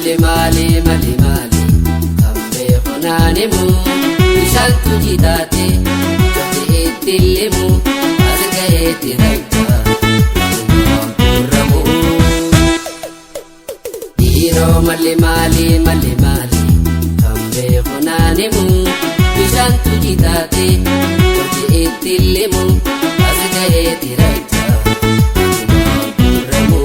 Malli maali malli maali kan beeku naan himu bishaantu jitaate cofti itti limu as gaheetti raja gurramu. Dhiiroo malli maali malli maali kan beeku naan himu bishaantu jitaate cofti itti limu as gaheetti raja gurramu.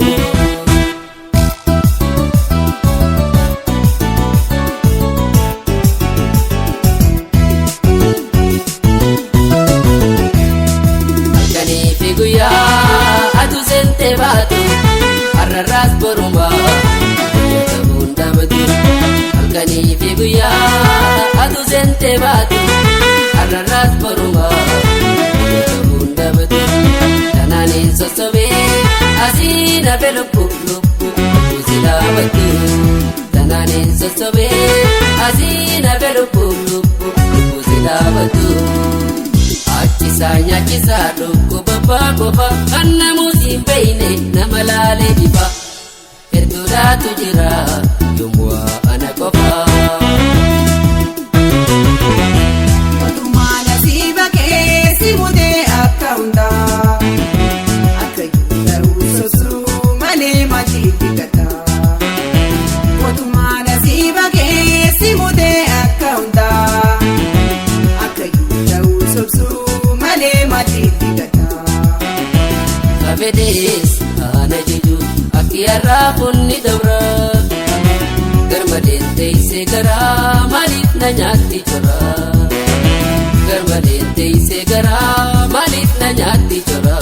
Halkanii fi guyyaa atu seentee baatu har'arraas borumaa guyyaa ta'uun dhaabatu. Halkanii fi guyyaa atu seentee baatu har'arraas borumaa guyyaa ta'uun dhaabatu. Kanaan sossobee asii nafe lubbu lubbu lubbu si dhaabatu. Kanaan sossobee asii nafe lubbu lubbu lubbu si dhaabatu. Achisaa nyaachisaa dhukkuba qofa kan namuus hin beekne nama laalee bifa hedduudhaatu jira yommuu ana qofa. Mootummaan asii bakkee si mudee akka hundaa akka garuu sosuu malee maatiitti gataa. Mootummaan asii bakkee si mudee akka hundaa akka garuu sosuu malee maatiitti gataa. Kafedees ana jeju akki har'aa kunni dabra garmaleen teessee garaa maaliif na nyaatti jira garmaleen teessee garaa maaliif na nyaatti jira.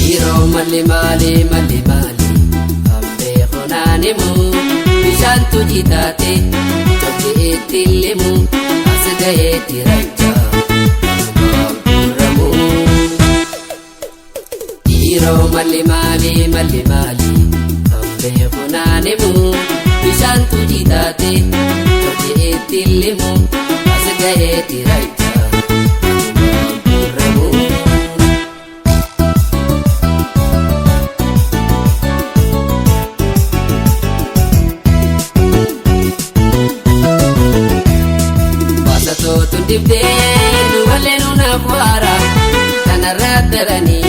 Yeroo malli maali malli maali kan beeku naan himu bishaantu jitaate cofti itti limu as gaheetti raja gurramu. Yeroo malli maali malli maali kan beeku naan himu bishaantu jitaate cofti itti limu as gaheetti raja gurramu. Baasatootuun dibdee nu malee nu naaf waara kanarraa daranii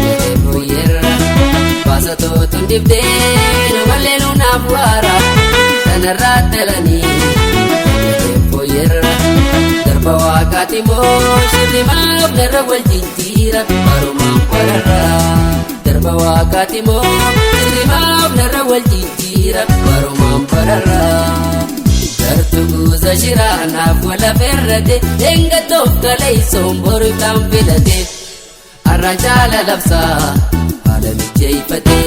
jedhee booyyeerra. Baasatootuun dibdee nu malee nu naaf waara kanarraa daranii jedhee booyyeerra. Darba waaqaati moo shirri maaf narra wal jijjiira barumaan bararra. Darba waaqaati moo shirri maaf narra wal jijjiira barumaan bararra. Gartuu guuta shiraanaaf wala ferrate engatoof kaleessoon boru kan filate har'a jaala labsaa haala mijeeffate.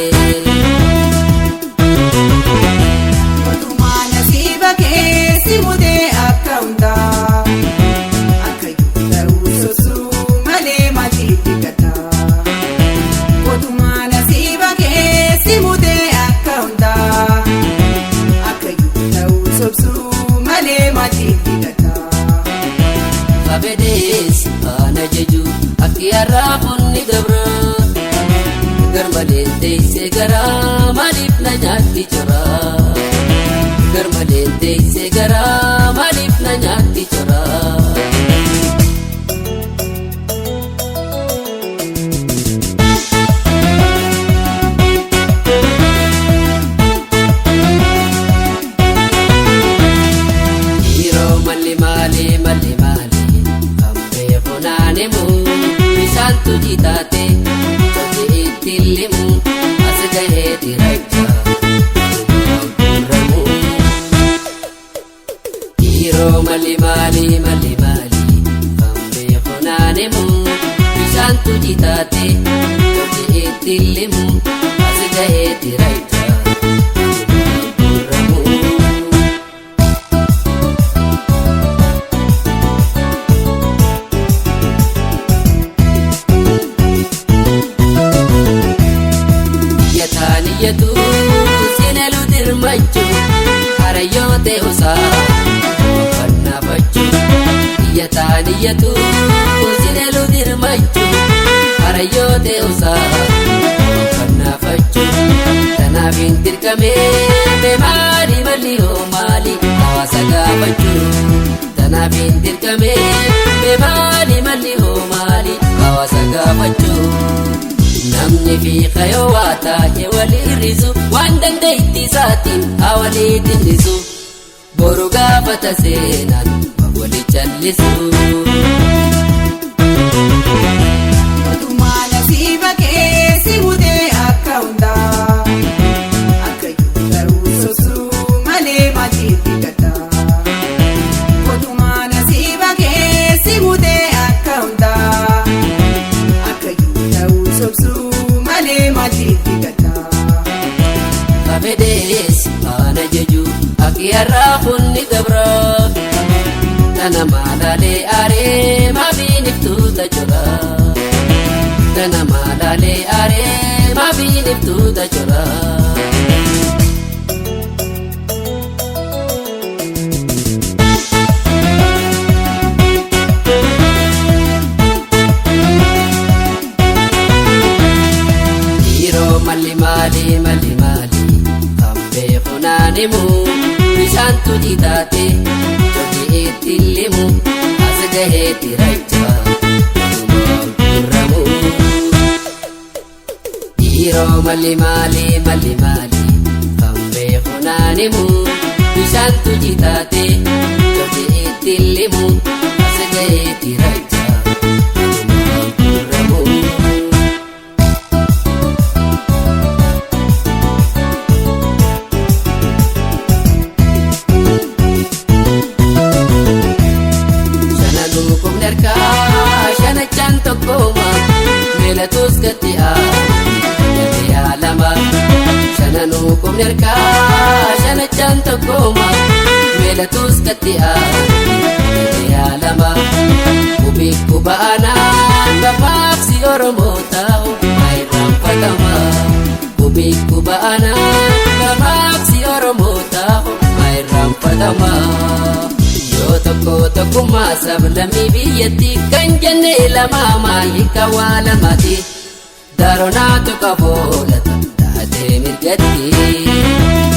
Mootummaan asii bakkee si mudee akka hundaa akka garuu sosuu malee maatiitti gataa. Mootummaan asii bakkee si mudee akka hundaa akka garuu sosuu malee maatiitti gataa. Kabedees ana jeju akki har'aa kunni dabra garmaleen teessee garaa maaliif na nyaatti jira garmaleen teessee garaa maaliif na nyaatti jira. Yeroo malli maali malli maali kan beeku naan himu bishaantu jitaate cofti itti limu as gaheetti raja gurramu. Yeroo malli maali malli maali kan beeku naan himu bishaantu jitaate cofti itti limu as gaheetti raja gurramu. Yataan iyyatu sinalu dirmachu harayyoo ta'usaa Iyyataan iyyatu sineelu dirmachu harayyoo ta'uusaa fannaafachuu tanaaf hin dirqamee mee maali malli hoo maali hawaasa gaafachuu tanaaf hin dirqamee mee maali malli hoo maali hawaasa gaafachuu. Namni fi kayoo waa taa'e walii hir'isu waan dandeettii isaatiin haa walii dinnisu. Boru gaafata seenaan wali callisu. Otumaa nasiiba keessi mutee akka hundaa. Akka jiru ta'uu sobsuu malee maatiitti gataa. Otumaa nasiiba keessi mutee akka hundaa. Akka jiru ta'uu sobsuu malee maatiitti gataa. Kafedees faana jeju akki har'aa kunni gabra. Tana maalaalee aaree maafiin iftuuta jira. Tana maalaalee aaree maafiin iftuuta jira. Yeroo malli maali malli maali kan beeku naan himu bishaantu jitaate jogi itti limu as gaheetti racha dhumaan gurramu. Yeroo malli maali malli maali kan beeku naan himu bishaantu jitaate jogi itti limu as gaheetti racha dhumaan gurramu. Shananuu kumni harkaa shanachaan tokkoma meelatus gatti haa lama. Shananuu kumni harkaa shanachaan tokkoma meelatus gatti haa lama. Qubi quba aanaan gabaabsi Oromoo taa'u maayirraanfatama. Qubi quba aanaan gabaabsi Oromoo taa'u maayirraanfatama. Yoo tokko tokkummaa sablammii biyyatti kan jenne lama maali kawaa lamaati. Daronaatu qaboolata taatee mirgatti.